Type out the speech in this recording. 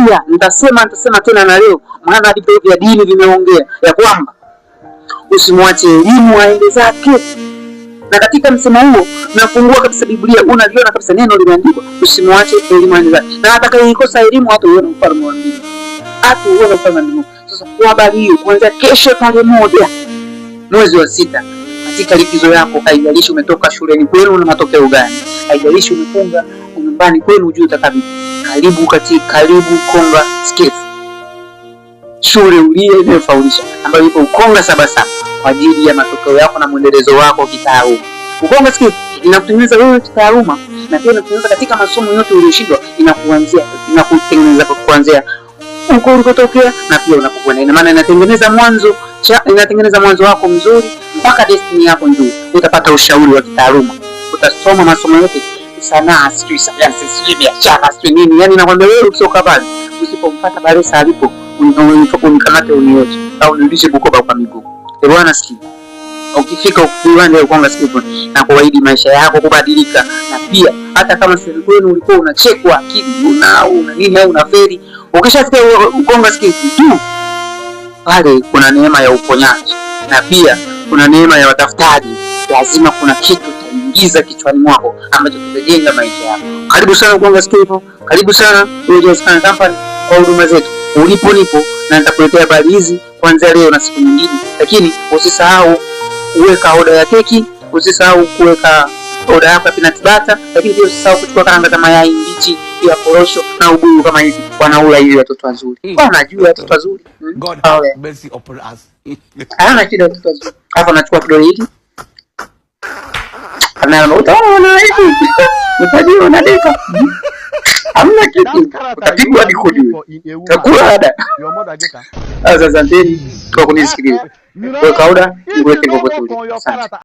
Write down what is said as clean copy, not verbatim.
Narudia, nitasema nitasema tena na leo, maana hadi vitabu vya dini vimeongea ya kwamba usimwache elimu aende zake. Na katika msemo huo nafungua kabisa Biblia, unaliona kabisa neno limeandikwa, usimwache elimu aende zake. Na atakayeikosa elimu hatauona ufalme wa mbinguni, hatauona ufalme wa mbinguni. Sasa kwa habari hiyo, kuanzia kesho tarehe 1 mwezi wa 6, katika likizo yako, haijalishi umetoka shuleni kwenu na matokeo gani, haijalishi umefunga nyumbani kwenu juu utakavyo, karibu katika karibu Ukonga Skills, shule uliye inayofaulisha ambayo ipo Ukonga Sabasaba kwa ajili ya matokeo yako na mwendelezo wako kitaaluma. Ukonga Skills inakutengeneza wewe kitaaluma na pia inakutengeneza katika masomo yote uliyoshindwa, inakuanzia inakutengeneza kuanzia huko ulikotokea na pia unapokwenda. Ina maana inatengeneza mwanzo cha inatengeneza mwanzo wako mzuri mpaka destiny yako nzuri. Utapata ushauri wa kitaaluma, utasoma masomo yote, sanaa, sijui sayansi, sijui biashara, sijui nini. Yani nakwambia wewe, ukitoka pale usipomfuata Baresa alipo, unikamate unioje au nirudishe Bukoba kwa miguu. Eh bwana, sikia, ukifika uwanja Ukonga Skills na kuahidi maisha yako kubadilika, na pia hata kama shuleni kwenu ulikuwa unachekwa akili una nini au unaferi, ukishafika Ukonga Skills tu pale kuna neema ya uponyaji na pia kuna neema ya watafutaji. Lazima kuna kitu utaingiza kichwani mwako ambacho kitajenga maisha yako. Karibu sana Ukonga Skills, karibu sana Uwezekana Company kwa huduma zetu. Ulipo nipo na nitakuletea habari hizi kuanzia leo na siku nyingine, lakini usisahau kuweka oda ya keki, usisahau kuweka oda yako ya peanut butter, lakini pia usisahau kuchukua karanga za mayai mbichi, pia korosho na ubuyu kama hivi. Wanaula hivi watoto wazuri, wanajua watoto wazuri. God Hawa. have mercy upon us. Hana shida watoto wazuri. Alafu anachukua kidole hiki ana utaona hivi utajua unadeka, hamna kitu, utapigwa hadi kujue utakula ada. Sasa asanteni kwa kunisikiliza. Weka oda, niweke popote ulipo. Asante.